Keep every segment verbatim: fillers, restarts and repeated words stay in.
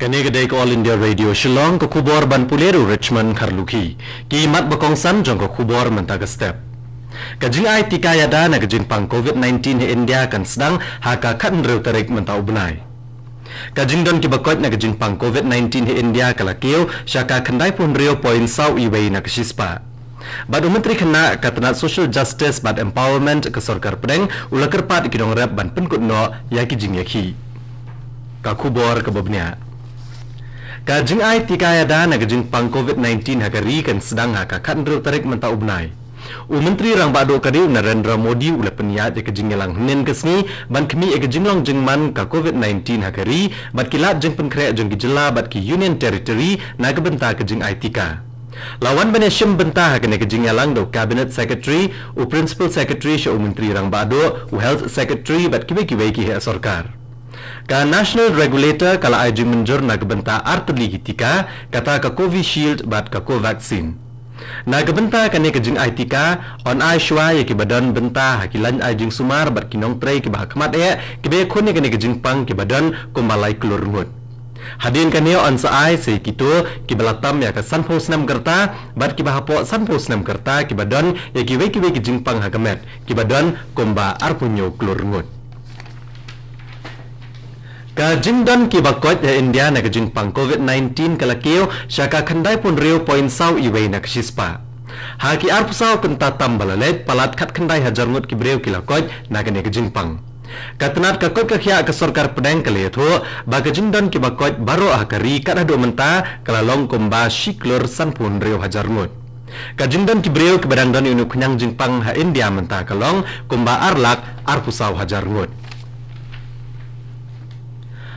Kane ka dei ka All India Radio Shillong, ka khubor ban pule da u Richmond Kharlukhi. Ki mat ba kongsan jong ka khubor mynta ka step. Ka jingai tika ïada na ka jingpang covid nineteen ha India kan sdang ha ka khathynriew tarik mynta u bnai. Ka jingdon kiba koit na ka jingpang covid nineteen ha India ka la kiew sha ka khyndaiphew hynriew point saw uwei na ka shispah. Bad u Myntri Khynnah ka tnat Social Justice bad Empowerment ka Sorkar Pdeng u la kyrpad ïa ki nongrep ban pynkut noh ïa ki jingïakhih. Ka khubor kaba bniah. Ka jingai tika ïada na ka jingpang covid nineteen ha ka ri kan sdang ha ka khathynriew tarik mynta u bnai. U Myntri Rangbah Duh ka ri u Narendra Modi u la pynïaid ïa ka jingïalang hynnin ka sngi ban khmih ïa ka jinglong jingman ka covid nineteen ha ka ri bad ki lad jingpynkhreh jong ki jylla bad ki Union Territory na ka bynta ka jingai tika. La wan ban ïashim bynta ha kane ka jingïalang da u Cabinet Secretary, u Principal Secretary sha u Myntri Rangbah Duh, u Health Secretary bad kiwei kiwei ki heh sorkar. Ka National Regulator ka la ai jingmynjur na ka bynta ar tylli ki tika, kata ka Covishield bad ka Covaxin. Na ka bynta kane ka jingai tika, yn ai shuwa ïa kiba don bynta ha ki lain ai jingsumar bad ki nongtrei kiba ha khmat eh, kiba ïakhun ïa kane ka jingpang kiba don kumba lai klur ngut. Hadien kane yn sa ai sa ïa kito kiba la tam ïa ka sanphew snem ka rta bad kiba hapoh sanphew snem ka rta kiba don ïa kiwei kiwei ki jingpang ha ka met kiba don kumba arphew hynñiew klur ngut. Ka jingdon kiba koit ha India na ka jingpang covid nineteen ka la kiew sha ka khyndaiphew hynriew point saw uwei na ka shispah. Ha ki arphew saw kynta tam ba la leit, palat khatkhyndai hajar ngut ki briew ki la koit na kane ka jingpang. Ka tnat ka koit ka khiah ka Sorkar Pdeng ka la ïathuh ba ka jingdon kiba koit baroh ha ka ri kat haduh mynta ka la long kumba shi klur sanphew hynriew hajar ngut. Ka jingdon ki briew kiba dang don ïa une u khñiang jingpang ha India mynta ka long kumba ar lak arphew saw hajar ngut.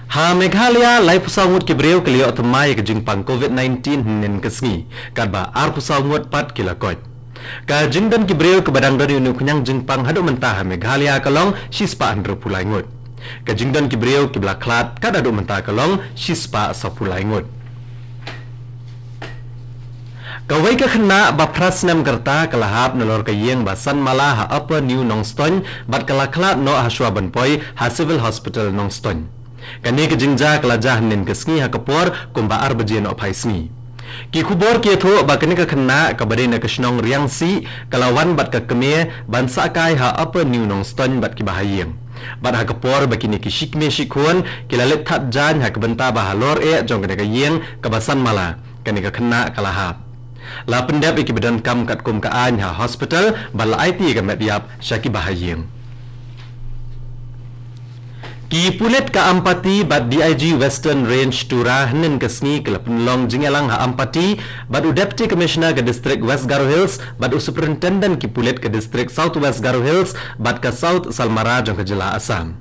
Ha Meghalaya, laiphew saw ngut ki briew ki la ïoh thymmai ïa ka jingpang covid nineteen hynnin ka sngi, katba arphew saw ngut pat ki la koit. Ka jingdon ki briew kiba dang don ïa une u khñiang jingpang haduh mynta ha Meghalaya ka long shispah hynriewphew lai ngut. Ka jingdon ki briew kiba la khlad kat haduh mynta ka long shispah sawphew lai ngut. Kawei ka khynnah ba phra snem ka rta ka la hap nalor ka ïing ba san mala ha Upper New Nongstoiñ bad ka la khlad noh ha shuwa ban poi ha Civil Hospital Nongstoiñ. Kane ka jingjia ka la jia hynnin ka sngi ha ka por kumba ar baje nohphai sngi. Ki khubor ki ïathuh ba kane ka khynnah kaba dei na ka shnong Riangsih ka la wan bad ka kmie ban sah kai ha Upper New Nongstoiñ bad kiba ha ïing. Bad ha ka por ba kine ki shi kmie shi khun ki la leit thad jaiñ ha ka bynta ba halor eh jong kane ka ïing kaba san mala, kane ka khynnah ka la hap. La pyndep ïa kiba donkam katkum ka aiñ ha hospital bad la aiti ïa ka met ïap sha kiba ha ïing. Ki pulit ka Ampati bad D I G Western Range Tura hynnin ka sngi ki la pynlong jingïalang ha Ampati bad u Deputy Commissioner ka District West Garo Hills bad u Superintendent ki pulit ka District South West Garo Hills bad ka South Salmara jong ka jylla Assam.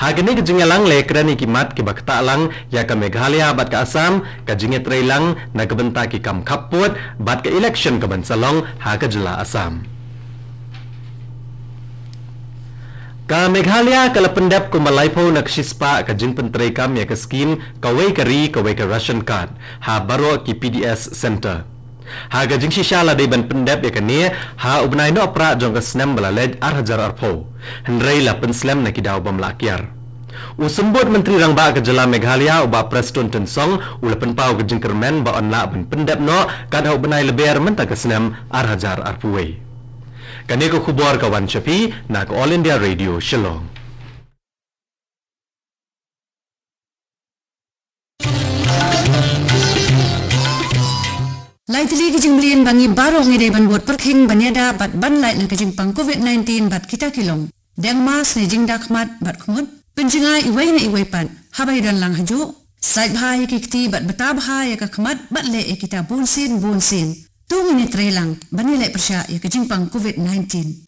Ha kane ka jingïalang la ïakren ïa ki mat kiba ktah lang ïa ka Meghalaya bad ka Assam, ka jingïatreilang na ka bynta ki kam khappud bad ka election ka ban sa long ha ka jylla Assam. Ka Meghalaya ka la pyndep kumba laiphew na ka shispah ka jingpyntreikam ïa ka skhim Kawei ka Ri Kawei ka Ration Card ha baroh ki P D S Centre. Ha ka jingshisha la dei ban pyndep ïa kane ha u bnai Nohprah jong ka snem ba la leit ar hajar arphew. Hynrei la pynslem na ki daw bym lah kiar. U Symbud Myntri Rangbah ka jylla Meghalaya u Bah Prestone Tynsong u la pynpaw ka jingkyrmen ba yn lah ban pyndep noh kat ha u bnai Lber mynta ka snem ar hajar arphew wei. Kane ka khubor ka wan sha phi na ka All India Radio Shillong. Lai tylli ki jingmlien ba ngi baroh ngi dei ban bud pyrkhing ban ïada bad ban lait na ka jingpang covid nineteen bad kita ki long: deng mask ne jingda khmat bad khmut, pynjngai iwei na iwei pat haba ïadon lang hajuh, sait bha ïa ki kti bad bta bha ïa ka khmat bad leh ïa kita bunsien bunsien. To ngin ïatrei lang ban ïaleh pyrshah ïa ka jingpang covid nineteen.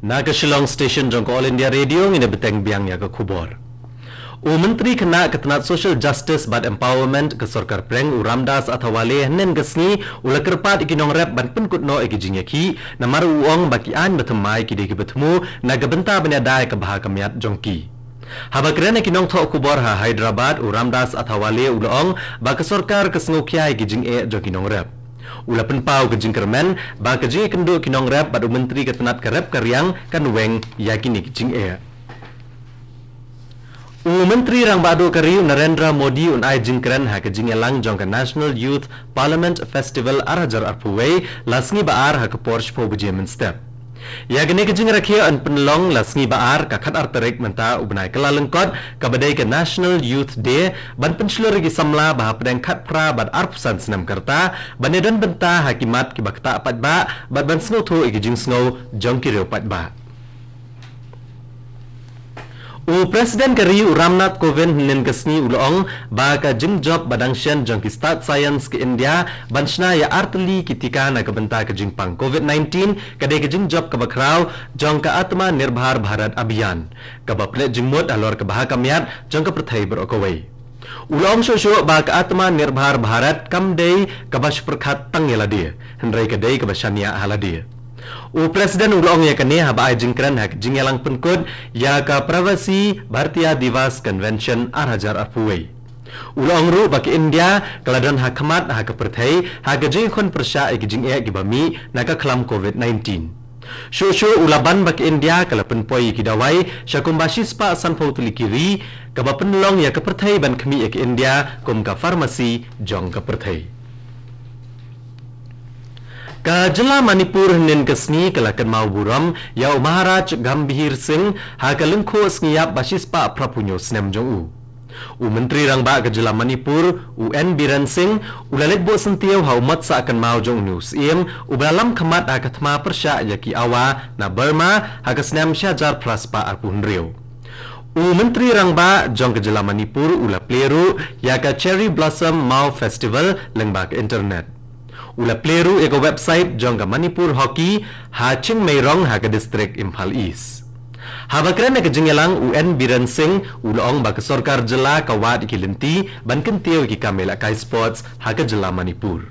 Na ka Shillong Station jong ka All India Radio ngin ïa bteng biang ïa ka khubor. U Myntri Khynnah ka tnat Social Justice bad Empowerment ka Sorkar Pdeng u Ramdas Athawale hynnin ka sngi u la kyrpad ïa ki nongrep ban pynkut noh ïa ki jingïakhih, namar u ong ba ki aiñ ba thymmai ki dei kiba thmu na ka bynta ban ïada ïa ka bha ka miat jong ki. Haba kren ïa ki nongthoh khubor ha Hyderabad, u Ramdas Athawale u la ong ba ka sorkar ka sngewkhia ïa ki jingeh jong ki nongrep. U la pynpaw ka jingkyrmen ba ka jingïakynduh ki nongrep bad u Myntri ka tnat ka rep ka riang kan weng ïa kine ki jingeh. U Myntri Rangbah Duh ka ri u Narendra Modi un ai jingkren ha ka jingïalang jong ka National Youth Parliament Festival ar hajar arphew wei la sngi ba ar ha ka por shiphew baje mynstep. Ïa kane ka jingrakhe yn pynlong la sngi ba ar ka khatar tarik mynta u bnai Kyllalyngkot kaba dei ka National Youth Day ban pynshlur ïa ki samla ba hapdeng khatphra bad arphew san snem ka rta ban ïadon bynta ha ki mat kiba ktah paidbah bad ban sngewthuh ïa ki jingsngew jong ki riew paidbah. U President ka ri u Ramnath Kovind hynnin ka sngi u la ong ba ka jingjop ba dang shen jong ki stad science ka India ban shna ïa artylli ki tika na ka bynta ka jingpang covid nineteen ka dei ka jingjop kaba khraw jong ka Atmanirbhar Bharat Abhiyan, kaba pynleit jingmut halor ka bha ka miat jong ka pyrthei baroh kawei. U la ong shuh shuh ba ka Atmanirbhar Bharat kam dei kaba shu pyrkhat tang ïa lade, hynrei ka dei kaba shaniah ha lade. U President u la ong ïa kane haba ai jingkren ha ka jingïalang pynkut ïa ka Pravasi Bharatiya Divas Convention ar hajar arphew wei. U la ong ruh ba ka India ka la don ha khmat ha ka pyrthei ha ka jingkhun pyrshah ïa ki jingeh kiba mih na ka khlam covid nineteen. Shuh shuh u la ban ba ka India ka la pynpoi ïa ki dawai sha kumba shispah sanphew tylli ki ri, kaba pynlong ïa ka pyrthei ban khmih ïa ka India kum ka pharmacy jong ka pyrthei. Ka jylla Manipur hynnin ka sngi ka la kynmaw burom ïa u Maharaj Gambhir Singh ha ka lyngkhuh sngi ïap ba shispah phraphew hynñiew snem jong u. U Myntri Rangbah ka jylla Manipur, u N Biren Singh, u la leit buh syntiew ha u mot sah kynmaw jong une u syiem, uba la lam khmat ha ka thma pyrshah ïa ki awa na Burma ha ka snem shi hajar phra spah arphew hynriew. U Myntri Rangbah jong ka jylla Manipur u la plie ruh ïa ka Cherry Blossom Mao Festival lyngba ka internet. U la plie ruh ïa ka website jong ka Manipur Hockey ha Chingmeirong ha ka district Imphal East. Haba kren ha ka jingïalang u N Biren Singh u la ong ba ka sorkar jylla ka wad ïa ki lynti ban kyntiew ïa ki kam ïalehkai sports ha ka jylla Manipur.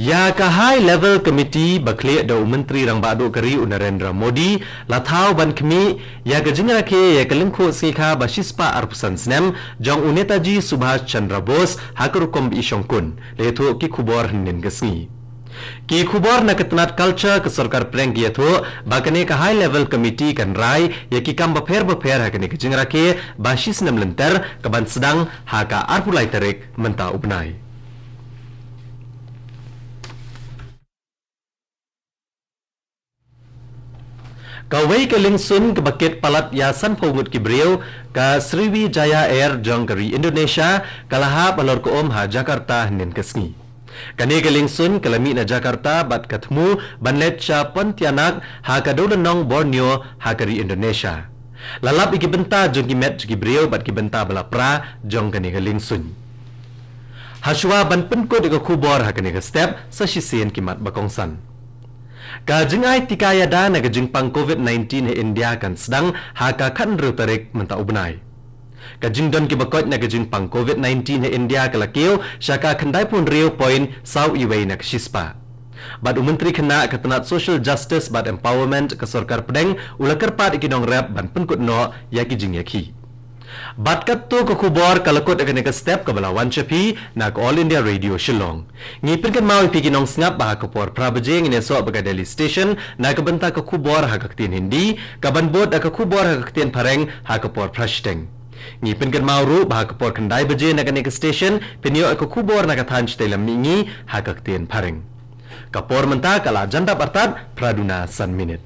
Ïa ka High Level Committee ba khlieh da u Myntri Rangbah Duh ka ri u Narendra Modi la thaw ban khmih ïa ka jingrakhe ïa ka lyngkhuh sngi kha ba shispah arphew san snem jong u Netaji Subhash Chandra Bose ha ka rukom ba i shongkun, la ïathuh ki khubor hynnin ka sngi. Ki khubor na ka tnat culture ka sorkar pdeng ki ïathuh ba kane ka High Level Committee kan rai ïa ki kam bapher bapher ha kane ka jingrakhe ba shi snem lynter kaban sdang ha ka arphew lai tarik mynta u bnai. Kawei ka liengsuiñ kaba kit palat ïa sanphew ngut ki briew, ka Sriwijaya Air jong ka ri Indonesia, ka la hap halor ka um ha Jakarta hynnin ka sngi. Kane ka liengsuiñ ka la mih na Jakarta bad ka thmu ban leit sha Pontianak ha ka dewlynnong Borneo ha ka ri Indonesia. La lap ïa ki bynta jong ki met jong ki briew bad ki bynta ba la pra jong kane ka liengsuiñ. Hashwa ban pynkut ïa ka khubor ha kane ka step, sa shisien ki mat ba kongsan. Ka jingai tika ïada na ka jingpang covid nineteen ha India kan sdang ha ka khathynriew tarik mynta u bnai. Ka jingdon kiba koit na ka jingpang covid nineteen ha India ka la kiew sha ka khyndaiphew hynriew point saw iwei na ka shispah. Bad u Myntri Khynnah ka tnat Social Justice bad Empowerment ka sorkar pdeng u la kyrpad ïa ki nongrep ban pynkut noh ïa ki jingïakhih. Bad katto ka khubor ka la kut ha kane ka step kaba la wan sha phi na ka All India Radio Shillong. Ngi pynkynmaw ïa phi ki nongsngap ba ha ka por phra baje ngin ïasoh bad ka Delhi Station na ka bynta ka khubor ha ka ktien Hindi, kaban bud da ka khubor ha ka ktien Phareng ha ka por phra shiteng. Ngi pynkynmaw ruh ba ha ka por khyndai baje na kane ka station phin ïoh ïa ka khubor na ka thaiñ Shatei Lam Mihngi ha ka ktien Phareng. Ka por mynta ka la jan dap artat phra duna san minit.